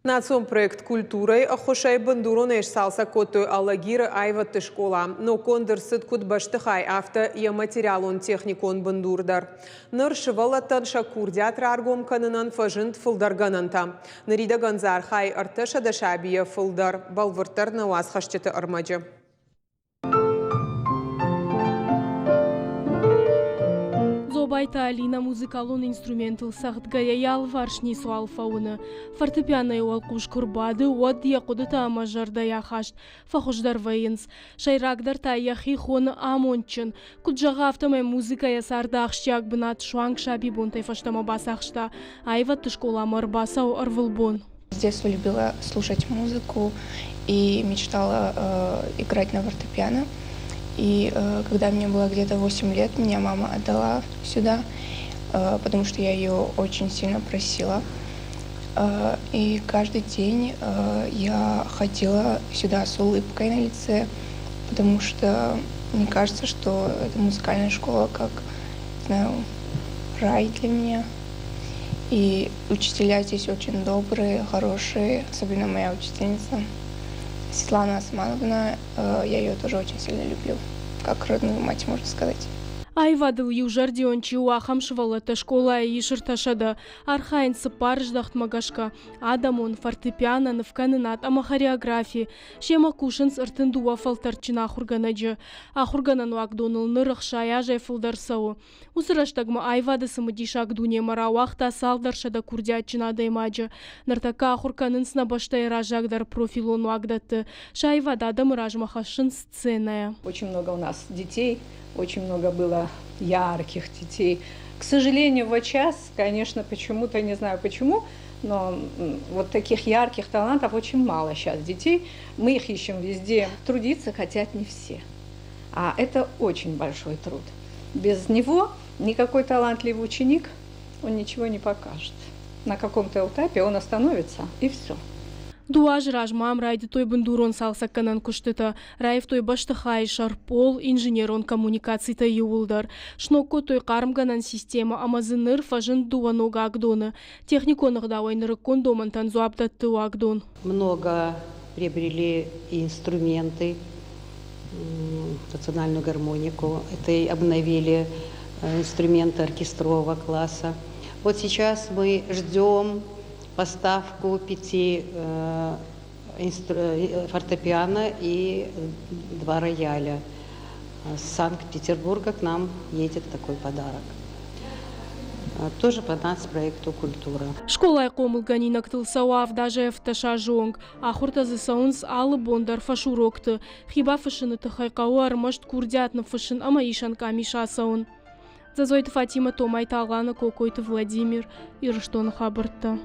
Национ проект «Культурӕйы» ӕххуысӕй бындуронӕй сцалцӕг кодтой Алагиры аивӕдты скъола. Ноггонд ӕрцыд куыд бӕстыхай, афтӕ йӕ материалон-техникон бындур дӕр. Ныр сывӕллӕттӕн сӕ курдиат раргом кӕнынӕн фӕзынд фылдӕр гӕнӕнтӕ. Ныридӕгӕн дзы архайы 300 сабийӕ фылдӕр, бӕлвырддӕр нӕ уацхӕсджыты ӕрмӕджы. Дзобайты Алинӕ музыкалон инструментыл цӕгъдгӕйӕ йӕ алыварс ницуал фӕуыны. Фортепианойы уӕлхъус куы рбады, уӕд йӕ хъуыдытӕ ӕмӕ зӕрдӕйы ахаст фӕхуыздӕр вӕййынц. Сӕйрагдӕр та йӕхи хоны амондджын. Куыд зӕгъы, афтӕмӕй музыкӕ йӕ царды ахсджиаг бынат суанг сабибонтӕй фӕстӕмӕ бацахста. Аивӕдты скъоламӕ ӕрбацӕуы ӕрвылбон. С детства любила слушать музыку и мечтала играть на фортепиано. И когда мне было где-то 8 лет, меня мама отдала сюда, потому что я ее очень сильно просила. И каждый день я ходила сюда с улыбкой на лице, потому что мне кажется, что эта музыкальная школа как, не знаю, рай для меня. И учителя здесь очень добрые, хорошие, особенно моя учительница Светлана Османовна. Я ее тоже очень сильно люблю, как родную мать, можно сказать. Аивадыл иузӕрдион чи у, ахӕм сывӕллӕттӕ скъолайы ис ӕртӕсӕдӕ. Архайынц цыппар здӕхтмӕ гӕсгӕ: адӕмон, фортепиано, нывкӕнынад ӕмӕ хореографи. Семӕ кусынц 32 фӕлтӕрдджын ахуыргӕнӕджы. Ахуыргӕнӕн уагдоныл ныр 60 азӕй фылдӕр цӕуы. Уыцы рӕстӕгмӕ аивады цымыдисаг дунемӕ рауагъта цалдӕр сӕдӕ курдиатджын адӕймаджы. Ныртӕккӕ ахуыр кӕнынц нӕ бӕстӕйы раззагдӕр профилон уагдӕтты. Сӕ аивад адӕмы размӕ хӕссынц сценӕйӕ. Очень много у нас детей, очень много было ярких детей. К сожалению, вот сейчас, конечно, почему-то, не знаю почему, но вот таких ярких талантов очень мало сейчас детей. Мы их ищем везде. Трудиться хотят не все. А это очень большой труд. Без него никакой талантливый ученик, он ничего не покажет. На каком-то этапе он остановится, и все. Дыууӕ азы размӕ ам райдыдтой бындурон цалцӕггӕнӕн куыстытӕ, раивтой бӕстыхайы сӕр, пол, инженерон коммуникацитӕ иууылдӕр. Сног кодтой хъармгӕнӕн системӕ ӕмӕ дзы ныр фӕзынд дыууӕ ног агдоны. Техникон ӕгъдауӕй нырыккон домӕнтӕн дзуапп дӕтты уагдон. Много приобрели инструменты, национальную гармонику. Это и обновили инструменты оркестрового класса. Вот сейчас мы ждем поставку пяти фортепиано и два рояля. С Санкт-Петербурга к нам едет такой подарок. Тоже по нацпроекту «Культура». Скъолайы хъомылгӕнинӕгтыл цӕуы авд азӕй 17 азы онг. Ахуыртӕ дзы цӕуынц алы бон дӕр фӕсурокты. Хи бафыссыны тыххӕй хъӕуы ӕрмӕст курдиат ныффыссын ӕмӕ исӕн къамис ацӕуын. Дзӕдзойты Фатимӕ, Томайты Алана, Кокойты Владимир, Ирыстоны хабӕрттӕ.